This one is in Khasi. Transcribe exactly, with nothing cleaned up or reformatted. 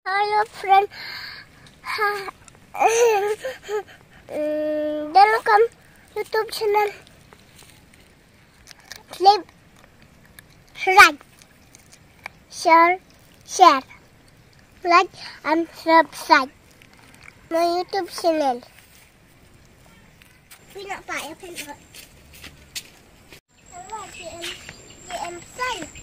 Hello friend. Ha. Mm, welcome YouTube channel. Click, like, share, share, like and subscribe my YouTube channel. Phi nak pa ya pen. Hello, J M, J M Sun.